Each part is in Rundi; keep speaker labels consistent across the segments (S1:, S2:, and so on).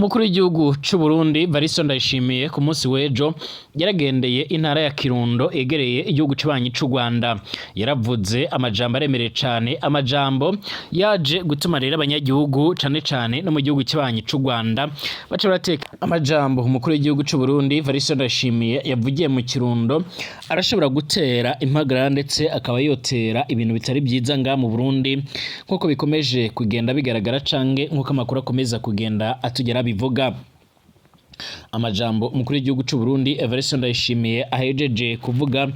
S1: Umukuru w'igihugu c'u Burundi Varisto Ndayishimiye ku munsi w'ejo yaragendeye intara ya Kirundo yegereye igihugu c'abanyi c'u Rwanda. Yaravuze amajambo aremereye cane, amajambo yaje gutuma rero abanyagihugu cane cane no mu gihugu c'abanyi c'u Rwanda baca barateka amajambo. Umukuru w'igihugu c'u Burundi Varisto Ndayishimiye yavugiye mu Kirundo arashobora gutera impagarara, ndetse akaba yotera ibintu bitari byiza nga mu Burundi, nk'uko bikomeje kugenda bigaragara canke nk'uko amakuru akomeza kugenda atugera bivuga. Amajambo umukuru w'igihugu c'u Burundi Evariste Ndayishimiye ahejeje kuvuga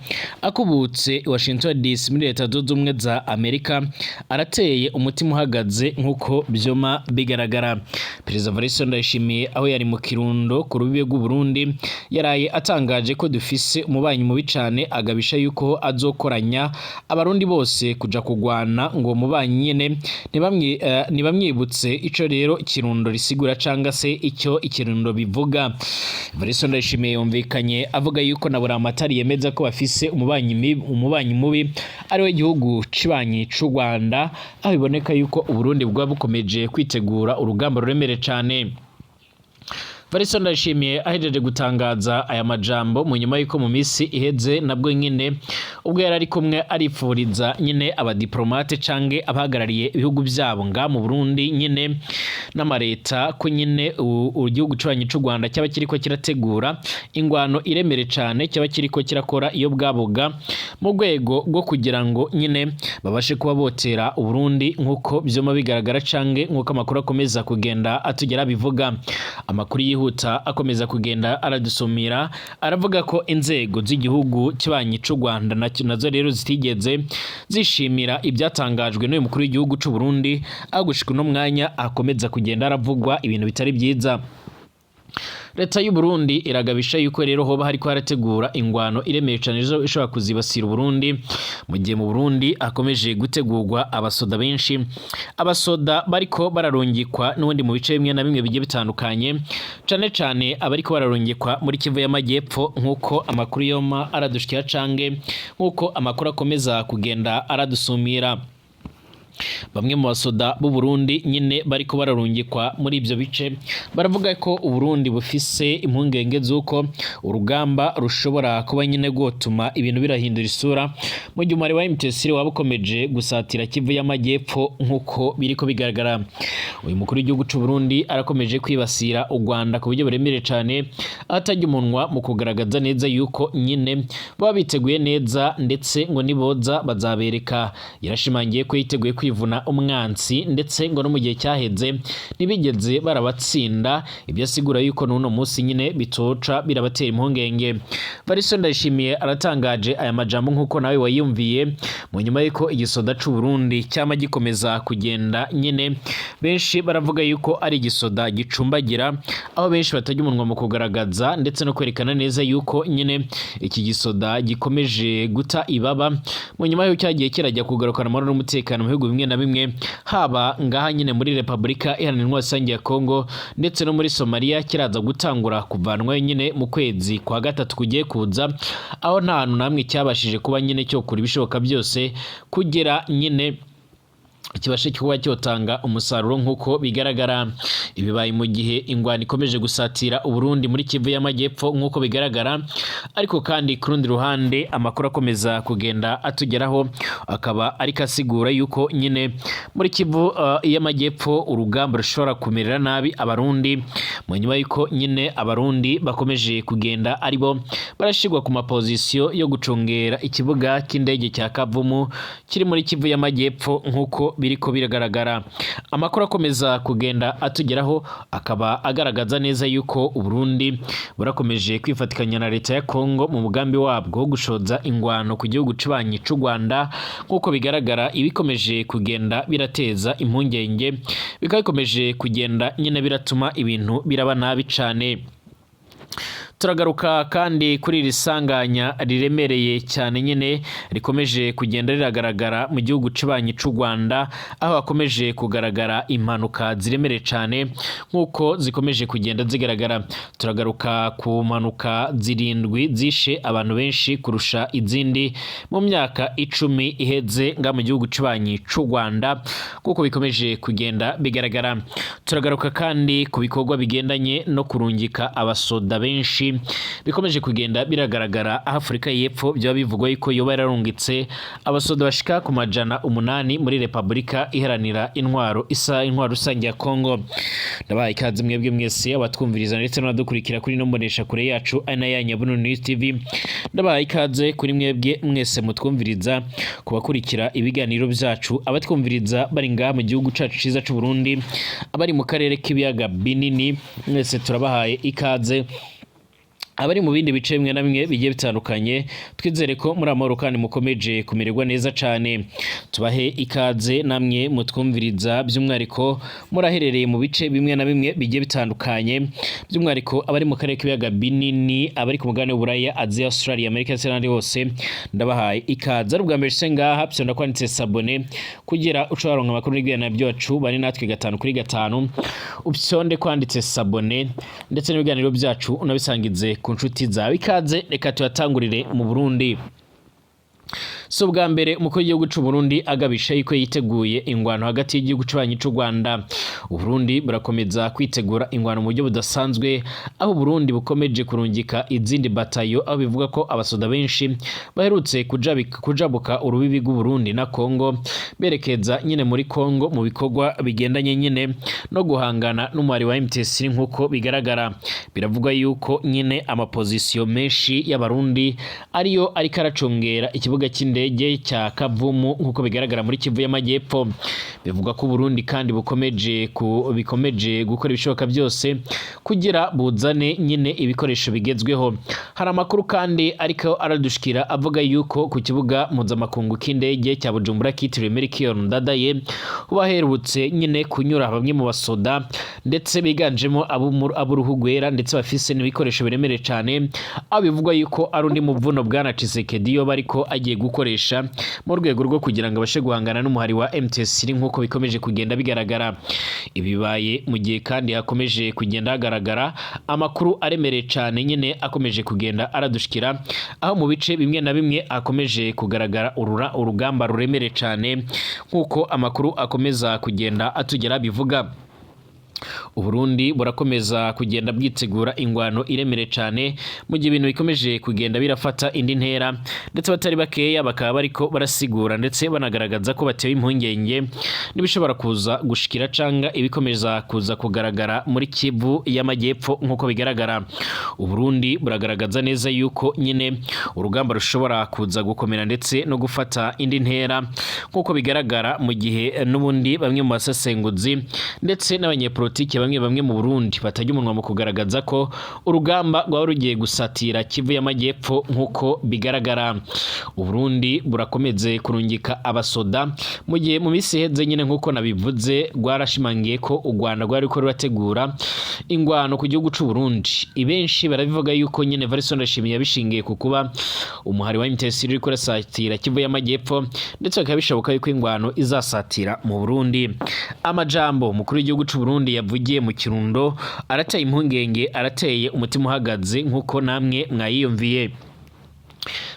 S1: akubutse i Washington DC muri Leta Zunze Ubumwe za Amerika arateye umutima uhagaze, nk'uko vyoma bigaragara. Perezida Evariste Ndayishimiye aho yari mu Kirundo ku rubibe rw'u Burundi yaraye atangaje ko dufise umubanyi mubi cane, agabisha yuko azokoranya abarundi bose kuja kugwana ngo mubanyi nyene ntibamwibutse ico rero Kirundo risigura canga se icyo Ikirundo bivuga. Evariste Ndayishimiye yumvikanye avuga yuko na Buramatari yemeza ko bafise umubanyi mubi, ari we gihugu cibanyi c'u Rwanda, aho biboneka yuko Uburundi bwa bukomeje kwitegura urugamba ruremere cane. Evariste Ndayishimiye ahejeje gutangaza aya majambo mu nyuma yuko mu misi iheze nabwo nyine ubwo yari ari kumwe arifuriza nyine abadiplomate canke abahagarariye ibihugu vyabo nga mu Burundi nyine n'amareta ko nyine igihugu c'abanyi c'u Rwanda cyaba kiriko kirategura ingwano iremere cane, cyaba kiriko kirakora iyo bwaboga mu rwego rwo kugira ngo nyine babashe kuba botera Uburundi, nk'uko vyoma bigaragara canke nk'uko amakuru akomeza kugenda atugera bivuga. Amakuru yihuta akomeza kugenda aradusumira aravuga ko inzego z'igihugu kibanyi c'u Rwanda nazo rero zitigeze zishimira ibyatangajwe n'uyu mukuru w'igihugu c'u Burundi, aho gushika uno mwanya akomeza kugenda aravugwa ibintu bitari byiza. Leta y'u Burundi iragabisha yuko rero hoba hariko harategura ingwano iremeye cane ishobora kuzibasira Uburundi, mu gihe mu Burundi hakomeje gutegurwa abasoda benshi, abasoda bariko bararungikwa n'ubundi mu bice bimwe na bimwe bigiye bitandukanye, cane cane abariko bararungikwa muri Kivu y'Amajyepfo, nk'uko amakuru yoma aradushikira cange nk'uko amakuru akomeza kugenda aradusumira. Bamwe mu basoda b'u Burundi nyine bariko bararungikwa muri ivyo bice baravuga ko Uburundi bufise impungenge z'uko urugamba rushobora kuba nyine rwotuma ibintu birahindura isura, mu gihe umubare wa M23 waba ukomeje gusatira Kivu y'Amajyepfo, nk'uko biriko bigaragara. Uyu mukuru w'igihugu c'u Burundi arakomeje kwibasira u Rwanda ku buryo buremereye cane, atarya umunwa mu kugaragaza neza yuko nyine baba biteguye neza, ndetse ngo niboza bazabereka. Yarashimangiye ko yiteguye kwivuna umwansi, ndetse ngo no mu gihe cyaheze ntibigeze barabatsinda, ibyo asigura yuko n'uno munsi nyine bitoca birabatera impungenge. Varisto Ndayishimiye aratangaje aya majambo, nk'uko nawe wayumviye, mu nyuma y'uko igisoda c'u Burundi cyama gikomeza kugenda nyine benshi baravuga yuko ari igisoda gicumbagira, aho benshi batajya umunwa mu kugaragaza ndetse no kwerekana neza yuko nyine iki gisoda gikomeje guta ibaba, mu nyuma y'uko cyagiye kirajya kugarukana amahoro n'umutekano mu bihugu bimwe na bimwe, haba ngaha nyine muri Repubulika Iharanira Intwaro Rusange ya Kongo ndetse no muri Somalia. Kiraza gutangura kuvanwayo nyine mu kwezi kwa gatatu kugiye kuza, aho nta hantu namwe cyabashije kuba nyine cyokora ibishoboka byose kugira nyine kibashe kuba cyotanga umusaruro, nk'uko bigaragara. Ibibaye mu gihe ingwano ikomeje gusatira Uburundi muri Kivu y'Amajyepfo, nk'uko bigaragara. Ariko kandi ku rundi ruhande amakuru akomeza kugenda atugeraho akaba ariko asigura yuko nyine muri Kivu y'Amajyepfo urugamba rushobora kumerera nabi abarundi, mu nyuma y'uko nyine abarundi bakomeje kugenda aribo barashirwa ku mapozisiyo yo gucungera ikibuga cy'indege cya Kavumu kiri muri Kivu y'Amajyepfo, nk'uko biriko biragaragara. Amakuru akomeza kugenda atugeraho akaba agaragaza neza yuko Uburundi burakomeje kwifatikanya na leta ya Kongo mu mugambi wabwo wo gushoza ingwano ku gihugu c'ubanyi c'u Rwanda, nk'uko bigaragara. Ibikomeje kugenda birateza impungenge, bikaba bikomeje kugenda nyine biratuma ibintu biraba nabi cane. Turagaruka kandi kuri iri sanganya riremereye cyane nyine rikomeje kugenda riragaragara mu gihugu cibanyi c'u Rwanda, aho hakomeje kugaragara impanuka ziremereye cyane nk'uko zikomeje kugenda zigaragara. Turagaruka ku mpanuka 7 zishe abantu benshi kurusha izindi mu myaka 10 iheze nga mu gihugu cibanyi c'u Rwanda, kuko bikomeje kugenda bigaragara. Turagaruka kandi ku bikorwa bigendanye no kurungika abasoda benshi bikomeje kugenda biragaragara, aho Afurika y'Epfo byaba bivugwa yuko yoba yararungitse abasoda bashika ku 800 muri Repubulika Iharanira Intwaro isa Intwaro Rusange ya Kongo. Ndabahaye ikaze mwebwe mwese abatwumviriza ndetse n'abadukurikira kuri ino mbonesha kure yacu ari nayo ya Nyabununu News TV. Ndabahaye ikaze kuri mwebwe mwese mutwumviriza, kubakurikira ibiganiro byacu, abatwumviriza bari ngaha mu gihugu cacu ciza c'u Burundi, abari mu karere k'ibiyaga binini, mwese turabahaye ikaze. Abari mu bindi bice bimwe na bimwe bigiye bitandukanye, twizere ko muri amahoro kandi mukomeje kumererwa neza cane. Tubahe ikaze namwe mutwumviriza, by'umwihariko muraherereye mu bice bimwe na bimwe bigiye bitandukanye, by'umwihariko abari mu karere k'ibiyaga binini, abari ku mugabane w'Uburaya, Aziya, Australia, Amerika ndetse n'ahandi hose, ndabahaye ikaze. Ari ubwa mbere se ngaha, fyonda kwanditse s'abonner kugira uce waronka amakuru n'ibiganiro byacu. Bari natwe 5 kuri 5, upyonde kwanditse s'abonner ndetse n'ibiganiro byacu unabisangize ku nshuti zawe. Ikaze, reka tuyatangurire mu Burundi. Si ubwa mbere umukuru w'igihugu c'u Burundi agabisha yuko yiteguye ingwano hagati y'igihugu c'abanyi c'u Rwanda. Uburundi burakomeza kwitegura ingwano mu buryo budasanzwe, aho Uburundi bukomeje kurungika izindi batayo, aho bivuga ko abasoda benshi baherutse kujabuka urubibi rw'Uburundi na Kongo berekeza nyine muri Kongo mu bikorwa bigendanye nyine no guhangana n'umuhari wa M23 nk'uko bigaragara. Biravugwa yuko nyine amapozisiyo menshi y'Abarundi ariyo ariko aracungera ikibuga cy'indege cya Kavumu nk'uko bigaragara muri Kivu y'Amajyepfo. Bivugwa ko Uburundi kandi bukomeje bikomeje gukora ibishoboka byose kugira buzane nyine ibikoresho bigezweho. Hari amakuru kandi ariko aradushikira avuga yuko ku kibuga mpuzamakungu k'indege cya Bujumbura kitiriwe Melchior Ndadaye baherutse nyine kunyura bamwe mu basoda, ndetse biganjemo ab'uruhu rwera, ndetse bafise n'ibikoresho biremereye cyane, aho bivugwa yuko ari undi muvuno bwana Tshisekedi yoba ariko agiye gukoresha mu rwego rwo kugira ngo abashe guhangana n'umuhari wa M23 nk'uko bikomeje kugenda bigaragara. Ibi bibaye mu gihe kandi hakomeje kugenda hagaragara amakuru aremereye cyane nyine akomeje kugenda aradushikira, aho mu bice bimwe na bimwe hakomeje kugaragara urugamba ruremereye cyane nk'uko amakuru akomeza kugenda atugera bivuga. Uburundi burakomeza kugenda bwitegura ingwano iremereye cyane mu gihe ibintu bikomeje kugenda birafata indi ntera, ndetse batari bakeya bakaba bariko barasigura ndetse banagaragaza ko batewe impungenge n'ibishobora kuza gushikira canga ibikomeza kuza kugaragara muri Kivu y'Amajyepfo nk'uko bigaragara. Uburundi buragaragaza neza yuko nyine urugamba rushobora kuza gukomera ndetse no gufata indi ntera nk'uko bigaragara, mu gihe n'ubundi bamwe mu basesenguzi ndetse n'abanyepolitiki bamwe bamwe mu Burundi batajya umunwa mu kugaragaza ko urugamba rwaba rugiye gusatira Kivu y'Amajyepfo nk'uko bigaragara. Uburundi burakomeze kurungika abasoda mu gihe mu minsi iheze nyine nk'uko nabivuze rwarashimangiye ko u Rwanda rwari ruriko rurategura ingwano ku gihugu c'u Burundi. Ibenshi barabivuga yuko nyine Evariste Ndayishimiye yabishingiye ku kuba umuhari wa M23 uriko urasatira Kivu y'Amajyepfo, ndetse bikaba bishoboka yuko ingwano izasatira mu Burundi. Amajambo umukuru w'igihugu c'u Burundi yavugiye mu Kirundo arateye impungenge, arateye umutima uhagaze nk'uko namwe mwayiyumviye.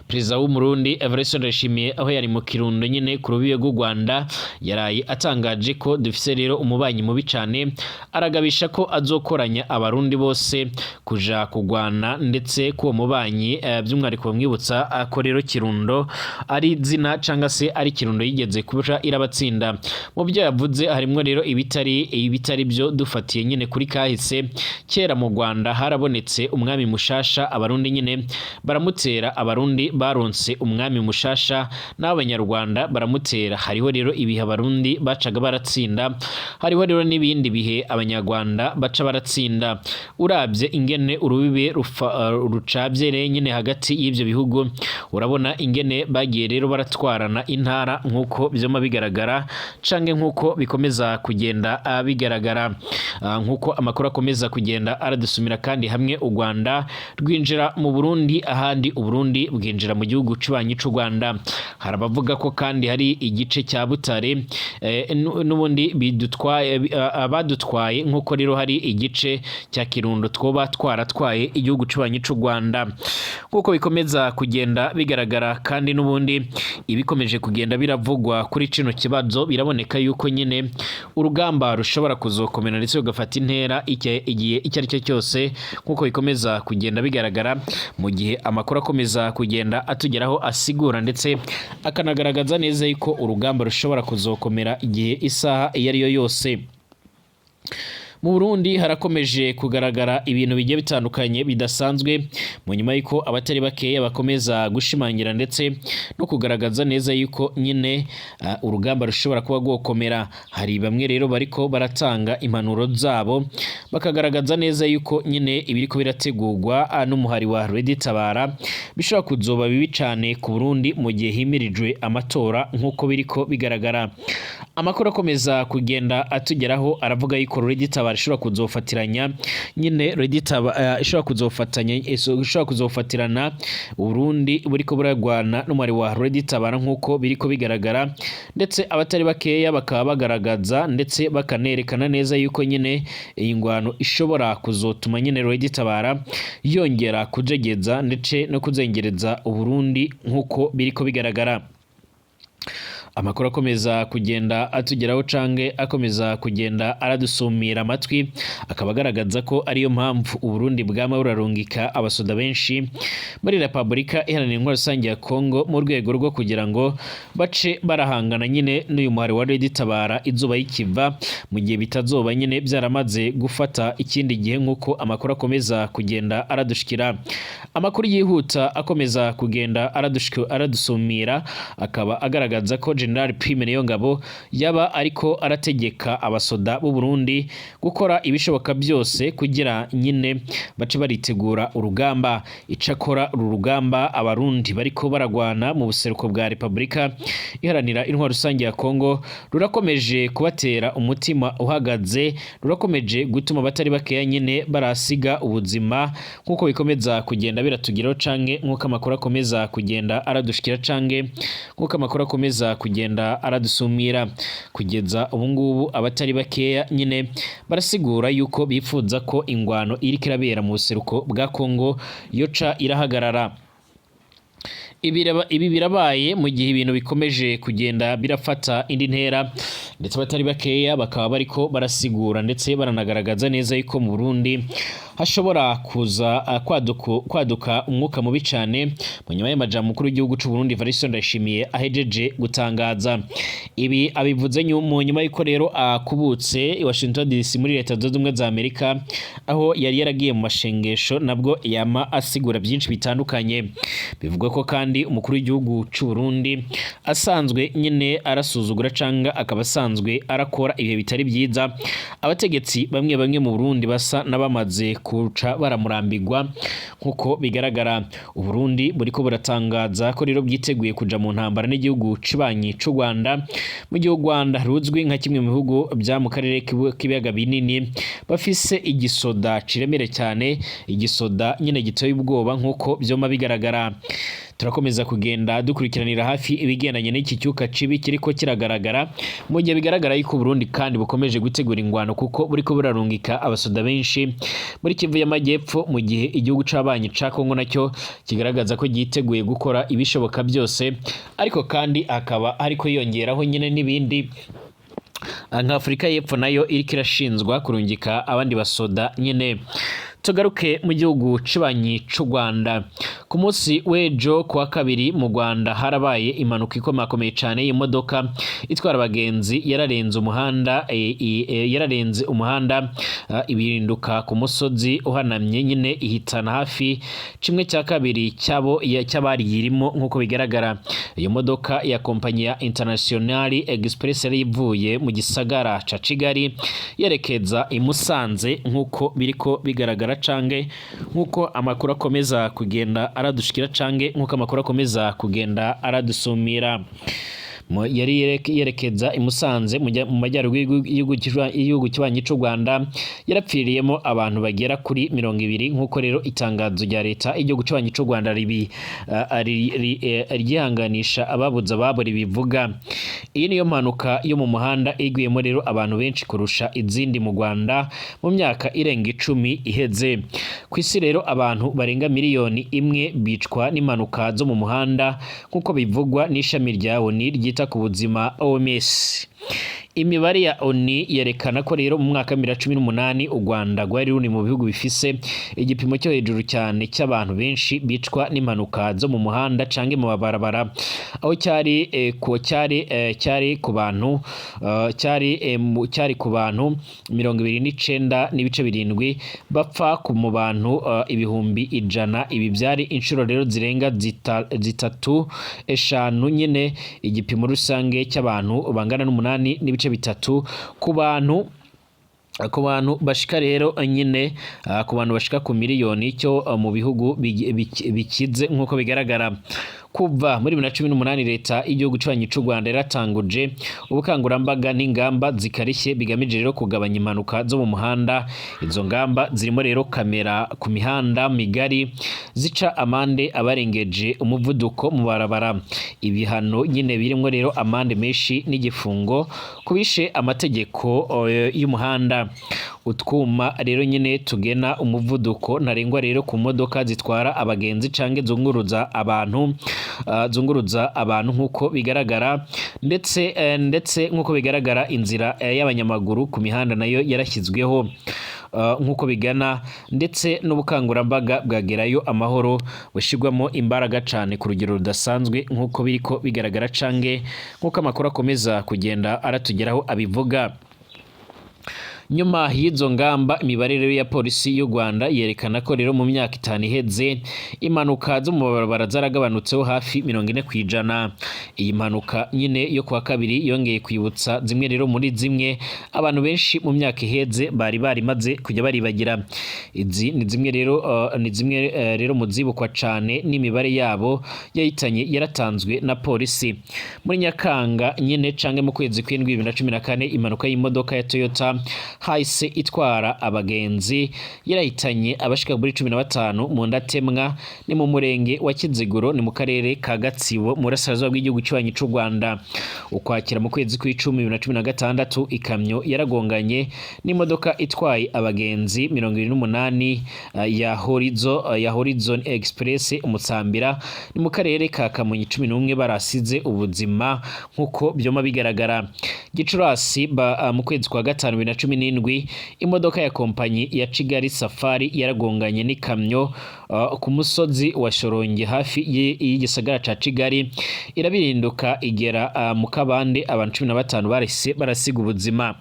S1: Perezida w'Umurundi Evariste Ndayishimiye, aho yari mu Kirundo nyine ku rubibe rw'u Rwanda, yaraye atangaje ko dufise rero umubanyi mubi cane, aragabisha ko azokoranya Abarundi bose kuja kugwana, ndetse ko uwo mubanyi by'umwihariko bamwibutsa ko rero Kirundo ari izina canga se ari Kirundo yigeze kuja irabatsinda. Mu byo yavuze harimwo rero ibitari byo dufatiye nyine kuri kahise. Kera mu Rwanda harabonetse umwami mushasha, Abarundi nyine baramutera, Abarundi Baronse umwami mushasha n'Abanyarwanda baramutera. Hariho rero ibihe Abarundi bacaga baratsinda, hariho rero n'ibindi bihe Abanyarwanda baca baratsinda. Uravye ingene urubibe rucavye rero nyene hagati y'ivyo bihugu, urabona ingene bagiye rero baratwarana intara, nk'uko vyoma bigaragara canke nk'uko bikomeza kugenda bigaragara. Nk'uko amakuru akomeza kugenda aradusumira, kandi hamwe u Rwanda rwinjira mu Burundi, ahandi Uburundi bwinjira mu gihugu cibanyi c'u Rwanda. Hari abavuga ko kandi hari igice cya Butare n'ubundi bidutwaye, abadutwaye, nk'uko rero hari igice cya Kirundo twoba twaratwaye igihugu cibanyi c'u Rwanda, nk'uko bikomeza kugenda bigaragara. Kandi n'ubundi ibikomeje kugenda biravugwa kuri kino kibazo, biraboneka yuko nyine urugamba rushobora kuzokomera ndetse rugafata intera igihe icyo ari cyo cyose, nk'uko bikomeza kugenda bigaragara, mu gihe amakuru akomeza kugenda atugeraho asigura ndetse akanagaragaza neza yuko urugamba rushobora kuzokomera igihe, isaha iyo ari yo yose. Mu Burundi harakomeje kugaragara ibintu bigiye bitandukanye bidasanzwe, mu nyuma y'uko abatari bakeya bakomeza gushimangira ndetse no kugaragaza neza yuko nyine urugamba rushobora kuba rwokomera. Hari bamwe rero bariko baratanga impanuro zabo, bakagaragaza neza yuko nyine ibiriko birategurwa n'umuhari wa Red Tabara bishobora kuzoba bibi cane ku Burundi mu gihe himirijwe amatora, nk'uko biriko bigaragara. Amakuru akomeza kugenda atugeraho aravuga yuko Red Tabara ishobora kuzofatiranya nyine Red Tabara ishobora kuzofatanya, ishobora kuzofatirana Burundi buriko buragwana n'umwari wa Red Tabara, nk'uko biriko bigaragara. Ndetse abatari bakeya bakaba bagaragaza ndetse bakanerekana neza yuko nyine iyi ngwano ishobora kuzotuma nyine Red Tabara yongera kujegeza ndetse no kuzengereza Uburundi, nk'uko biriko bigaragara. Amakuru akomeza kugenda atugeraho canke akomeza kugenda aradusumira amatwi akaba agaragaza ko ariyo mpamvu Uburundi bwama burarungika abasoda benshi muri Repubulika Iharanira Intwaro Rusange ya Kongo, mu rwego rwo kugira ngo bace barahangana nyine n'uyu muhari wa Red Tabara izuba yikiva, mu gihe bitazoba nyine byaramaze gufata ikindi gihe, nk'uko amakuru akomeza kugenda aradushikira. Amakuru yihuta akomeza kugenda aradusumira akaba agaragaza ko General Prime Niyongabo yaba ariko arategeka abasoda b'u Burundi gukora ibishoboka byose kugira nyine bace baritegura urugamba. Icakora uru rugamba Abarundi bariko baragwana mu buseruko bwa Repubulika Iharanira Intwaro Rusange ya Kongo rurakomeje kubatera umutima uhagaze, rurakomeje gutuma abatari bakeya nyine barasiga ubuzima, nk'uko bikomeza kugenda biratugeraho canke nk'uko amakuru akomeza kugenda aradushikira canke nk'uko amakuru akomeza kugenda aradusumira. Kugeza ubu ngubu abatari bakeya nyine barasigura yuko bifuza ko ingwano iriko irabera mu buseruko bwa Kongo yoca irahagarara. Ibi birabaye mu gihe ibintu bikomeje kugenda birafata indi ntera, ndetse abatari bakeya bakaba bariko barasigura ndetse baranagaragaza neza yuko mu Burundi hashobora kuza kwaduka umwuka mubi cane, mu nyuma y'amajambo umukuru w'igihugu c'u Burundi Evariste Ndayishimiye ahejeje gutangaza. Ibi abivuze mu nyuma y'uko rero akubutse i Washington DC muri Leta Zunze Ubumwe za Amerika, aho yari yaragiye mu mashengesho, nabwo yama asigura byinshi bitandukanye. Bivugwa ko kandi umukuru w'igihugu c'u Burundi asanzwe nyine arasuzugura canga akaba asanzwe arakora ibihe bitari byiza. Abategetsi bamwe bamwe mu Burundi basa n'abamaze kuca baramurambirwa, nk'uko bigaragara. Uburundi buriko buratangaza ko rero bwiteguye kuja mu ntambara n'igihugu cibanyi c'u Rwanda, mu gihe u Rwanda ruzwi nka kimwe mu bihugu bya mu karere k'ibiyaga binini bafise igisoda ciremere cyane, igisoda nyine giteye ubwoba, nk'uko vyoma bigaragara. Turakomeza kugenda dukurikiranira hafi ibigendanye n'iki cyuka cibi kiriko kiragaragara, mu gihe bigaragara yuko Burundi kandi bukomeje gutegura ingwano, kuko buriko burarungika abasoda benshi muri Kivu y'Amajyepfo, mu gihe igihugu c'abanyi ca Kongo nacyo kigaragaza ko giteguye gukora ibishoboka byose, ariko kandi hakaba hariko hiyongeraho nyine n'ibindi nka Afurika y'Epfo nayo iriko irashinzwa kurungika abandi basoda nyine. Tugaruke mu gihugu cibanyi c'u Rwanda. Ku munsi w'ejo kuwa kabiri mu Rwanda harabaye impanuka ikomakomeye cane y'imodoka itwara abagenzi yararenze umuhanda, yararenze umuhanda, ibirinduka ku musozi uhanamye nyine, ihitana hafi kimwe cya kabiri cyabo cy'abari yirimo. Nk'uko bigaragara, iyo modoka ya kompanyi ya International Express yari ivuye mu gisagara ca Kigali yerekeza i Musanze, nk'uko biriko bigaragara cange nk'uko amakuru akomeza kugenda aradushikira, cange nk'uko amakuru akomeza kugenda aradusumira. Yari yerekeza i Musanze mu majyaruguru y'igihugu kibanyi c'u Rwanda. Yarapfiriyemo abantu bagera kuri 20, nk'uko rero itangazo rya leta igihugu kibanyi c'u Rwanda ribi ryihanganisha ababuze ababo ribivuga. Iyi niyo mpanuka yo mu muhanda igwiyemo rero abantu benshi kurusha izindi mu Rwanda mu myaka irenga 10 iheze. Ku isi rero abantu barenga miliyoni 1 bicwa n'impanuka zo mu muhanda, nk'uko bivugwa n'ishami rya ONU ryita ku buzima, OMS. Imibare ya ONU yerekana ko rero mu mwaka wa 2018 u Rwanda rwari ruri mu bihugu bifise igipimo cyo hejuru cyane cy'abantu benshi bicwa n'impanuka zo mu muhanda canke mu mabarabara, aho cyari ku cyari cyari ku bantu cyari cyari ku bantu 29.7 bapfa ku mu bantu 100,000. Ibi byari inshuro rero zirenga zitatu eshanu nyine igipimo rusange cy'abantu bangana n'8.3 ku bantu bashika rero nyine ku bantu bashika ku miliyoni cyo mu bihugu bikize. Nk'uko bigaragara, kuva muri 2018 leta y'igihugu cibanyi c'u Rwanda yaratanguje ubukangurambaga n'ingamba zikarishye bigamije rero kugabanya impanuka zo mu muhanda. Izo ngamba zirimo rero kamera ku mihanda migari zica amande abarengeje umuvuduko mu barabara, ibihano nyine birimo rero amande menshi n'igifungo kubishe amategeko y'umuhanda, utwuma rero nyine tugena umuvuduko ntarengwa rero ku modoka zitwara abagenzi canke zunguruza abantu nk'uko bigaragara, ndetse nk'uko bigaragara inzira y'abanyamaguru ku mihanda nayo yarashyizweho, nk'uko bigana, ndetse n'ubukangurambaga bwagerayo amahoro bushyirwamo imbaraga cane ku rugero rudasanzwe, nk'uko biriko bigaragara cange nk'uko amakuru akomeza kugenda aratugeraho abivuga. Nyuma y'izo ngamba, imibare rero ya polisi y'u Rwanda yerekana ko rero mu myaka 5 iheze impanuka zo mu mabarabara zaragabanutseho hafi 40%. Iyi mpanuka nyine yo kuwa kabiri yongeye kwibutsa zimwe rero muri zimwe abantu benshi mu myaka iheze bari barimaze kujya baribagira. Izi ni zimwe rero ni zimwe rero mu zibukwa cane n'imibare yabo yahitanye yaratanzwe na polisi. Muri Nyakanga nyine canke mu kwezi kw'indwi 2014, impanuka y'imodoka ya Toyota Hiace itwara abagenzi yarahitanye abashika muri 15 mu Ndatemwa, ni mu murenge wa Kiziguro, ni mu karere ka Gatsibo mu burasirazuba bw'igihugu cy'ubanyi c'u Rwanda. Ukwakira mu kwezi kw'icumi 2016, ikamyo yaragonganye n'imodoka itwaye abagenzi 28 ya Horizon Express Umutsambira, ni mu karere ka Kamonyi, 11 barasize ubuzima nk'uko byoma bigaragara. Gicurasi mu kwezi kwa gatanu 2017, imodoka ya kompanyi ya Kigali Safari yaragonganye n'ikamyo ku musozi wa Shorongi hafi y'igisagara ca Kigali, irabirinduka igera mu kabande, abantu 15 barahise barasiga ubuzima.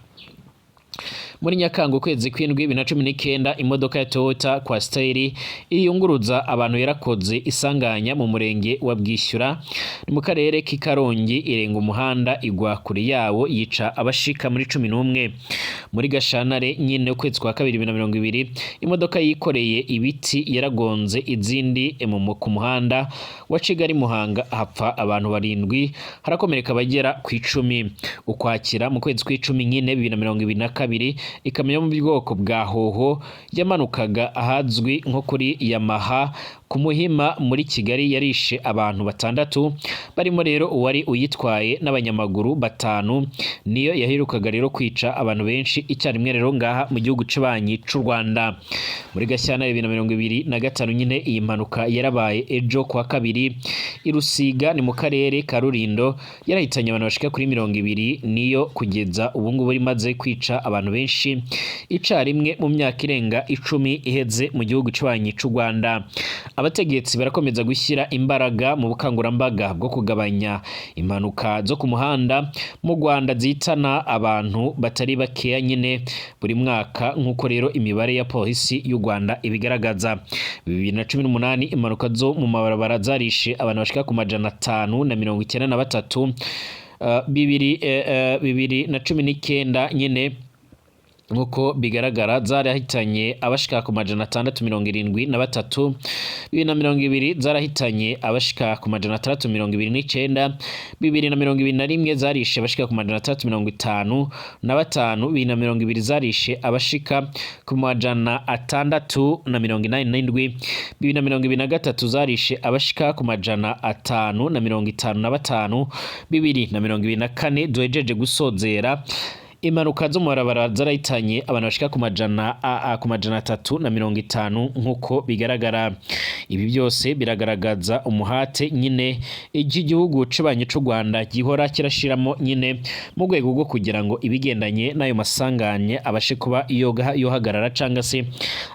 S1: Muri Nyakanga ukwezi kw'indwi 2019, imodoka ya Toyota Coaster iyunguruza abantu yarakoze isanganya mu murenge wa Bwishyura, ni mu karere k'i Karongi, irenga umuhanda igwa kure yawo yica abashika muri 11. Muri Gashyantare nyine ukwezi kwa kabiri 2020, imodoka yikoreye ibiti yaragonze izindi ku muhanda wa Kigali Muhanga, hapfa abantu barindwi, harakomereka abagera ku 10. Ukwakira mu kwezi kw'icumi nyine 2022, ikamyo yo mu bwoko bwa Hoho yamanukaga ahazwi nko kuri Yamaha ku Muhima muri Kigali yarishe abantu batandatu, barimo rero uwari uyitwaye n'abanyamaguru batanu. Niyo yaherukaga rero kwica abantu benshi icyarimwe rero ngaha mu gihugu c'abanyi c'u Rwanda. Muri Gashyantare 2025 nyine, iyi mpanuka yarabaye ejo kuwa kabiri i Rusiga, ni mu karere ka Rulindo, yarahitanye abantu bashika kuri 20. Niyo kugeza ubu ngubu imaze kwica abantu benshi. benshi icarimwe mu myaka irenga 10 iheze mu gihugu cibanyi c'u Rwanda. Abategetsi barakomeza gushyira imbaraga mu bukangurambaga bwo kugabanya impanuka zo ku muhanda mu Rwanda zihitana abantu batari bakeya nyine buri mwaka, nk'uko rero imibare ya polisi y'u Rwanda ibigaragaza. 2018 impanuka zo mu mabarabara zarishe abantu bashika ku 593. 2019 nyine, nk'uko bigaragara, zarahitanye abashika ku 673. 2020 zarahitanye abashika ku 629. 2021 zarishe abashika ku 655. 2020 zarishe abashika ku 687. 2023 zarishe abashika ku 555. 2024 duhejeje gusozera, impanuka zo mu mabarabara zarahitanye abantu bashika ku 350, nk'uko bigaragara. Ibi byose biragaragaza umuhate nyine iki gihugu cibanyi c'u Rwanda gihora kirashiramo nyine mu rwego rwo kugira ngo ibigendanye n'ayo masanganye abashe kuba yohagarara canga se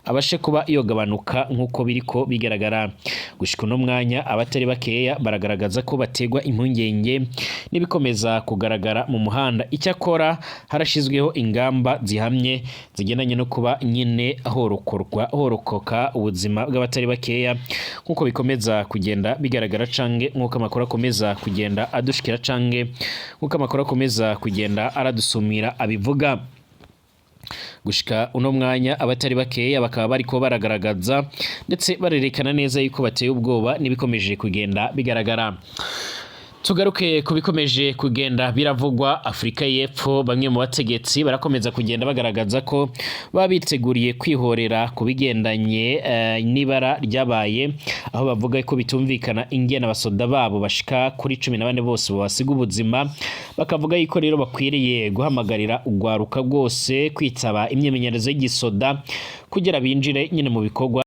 S1: abashe kuba yogabanuka, nk'uko biriko bigaragara. Gushika uno mwanya, abatari bakeya baragaragaza ko bategwa impungenge n'ibikomeza kugaragara mu muhanda. Icyakora harashizweho ingamba zihamye zigendanye no kuba nyine horokorwa horokoka ubuzima bw'abatari bakeya, nk'uko bikomeza kugenda bigaragara, cange nk'uko amakuru akomeza kugenda adushikira, cange nk'uko amakuru akomeza kugenda aradusumira abivuga. Gushika uno mwanya, abatari bakeya bakaba bariko baragaragaza ndetse barerekana neza yuko bateye ubwoba n'ibikomeje kugenda bigaragara. Tugaruke ku bikomeje kugenda biravugwa Afurika y'Epfo. Bamwe mu bategetsi barakomeza kugenda bagaragaza ko baba biteguriye kwihorera ku bigendanye n'ibara ryabaye, aho bavuga ko bitumvikana ingene abasoda babo bashika kuri 14 bose babasiga ubuzima. Bakavuga yuko rero bakwiriye guhamagarira ugwaruka rwose kwitaba imyimenyerezo y'igisoda kugira binjire nyine mu bikorwa.